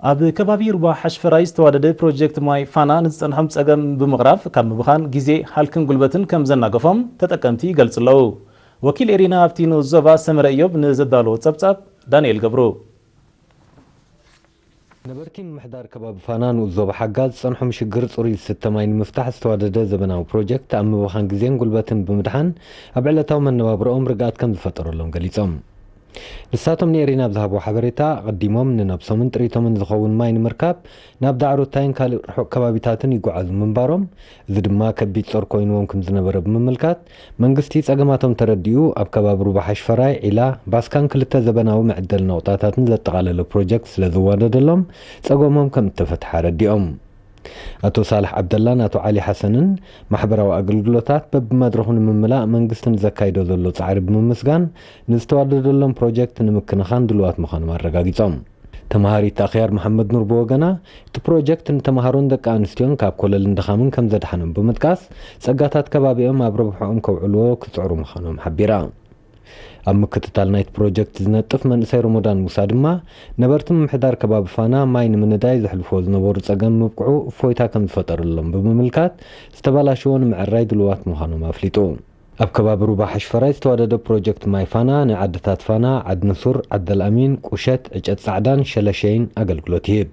ኣብ ከባቢ ሩባ ሓሽፈራይ ዝተዋደደ ፕሮጀክት ማይ ፋና ንዝጸንሖም ጸገም ብምቕራፍ ካብ ምብኻን ግዜ፣ ሃልክን ጉልበትን ከም ዘናገፎም ተጠቀምቲ ይገልጹ ኣለዉ። ወኪል ኤሪና ኣብቲ ንኡስ ዞባ ሰመረ እዮብ ንዘዳለዎ ጸብጻብ ዳንኤል ገብሩ። ነበርቲ ምምሕዳር ከባቢ ፋና ንኡስ ዞባ ሓጋ ዝጸንሖም ሽግር ጽሩይ ዝስተ ማይ ንምፍታሕ ዝተዋደደ ዘበናዊ ፕሮጀክት ኣብ ምብኻን ግዜን ጉልበትን ብምድሓን ኣብ ዕለታዊ መነባብሮኦም ርግኣት ከም ዝፈጠረሎም ገሊጾም። ንሳቶም ንኤሪና ኣብ ዝሃብዎ ሓበሬታ፣ ኣቐዲሞም ንነብሶምን ጥሪቶምን ዝኸውን ማይ ንምርካብ ናብ ዳዕሮታይን ካልእ ርሑቕ ከባቢታትን ይጓዓዙ ምንባሮም፣ እዚ ድማ ከቢድ ጾር ኮይንዎም ከም ዝነበረ ብምምልካት፣ መንግስቲ ጸገማቶም ተረዲኡ ኣብ ከባቢ ሩባ ሓሽፈራይ፣ ዒላ፣ ባስካን ክልተ ዘበናዊ መዕደሊ ነቑጣታትን ዘጠቓለለ ፕሮጀክት ስለ ዝዋደደሎም ጸገሞም ከም እተፈትሐ ኣረዲኦም። ኣቶ ሳልሕ ዓብደላን ኣቶ ዓሊ ሓሰንን ማሕበራዊ ኣገልግሎታት በብመድረኹ ንምምላእ መንግስቲ ንዘካይዶ ዘሎ ጻዕሪ ብምምስጋን፣ ንዝተዋደደሎም ፕሮጀክት ንምክንኻን ድሉዋት ምዃኖም ኣረጋጊጾም። ተመሃሪት ኣኽያር መሓመድ ኑር ብወገና፣ እቲ ፕሮጀክት ንተምሃሮን ደቂ ኣንስትዮን ካብ ኮለልን ድኻምን ከም ዘድሓኖም ብምጥቃስ፣ ጸጋታት ከባቢኦም ኣብ ረብሕኦም ከውዕልዎ ክጽዕሩ ምዃኖም ሓቢራ። ኣብ ምክትታል ናይቲ ፕሮጀክት ዝነጥፍ መንእሰይ ሮሞዳን ሙሳ ድማ፣ ነበርቲ ምምሕዳር ከባቢ ፋና ማይ ንምንዳይ ዘሕልፍዎ ዝነበሩ ጸገም ምብቅዑ እፎይታ ከም ዝፈጠረሎም ብምምልካት፣ ዝተባላሸዎ ንምዕራይ ድሉዋት ምዃኖም ኣፍሊጡ። ኣብ ከባቢ ሩባ ሓሽፈራይ ዝተዋደደ ፕሮጀክት ማይ ፋና ንዓድታት ፋና፣ ዓድ ንሱር፣ ዓደል ኣሚን፣ ቁሸት፣ ዕጨት ጻዕዳን ሸለሸይን ኣገልግሎት ይህብ።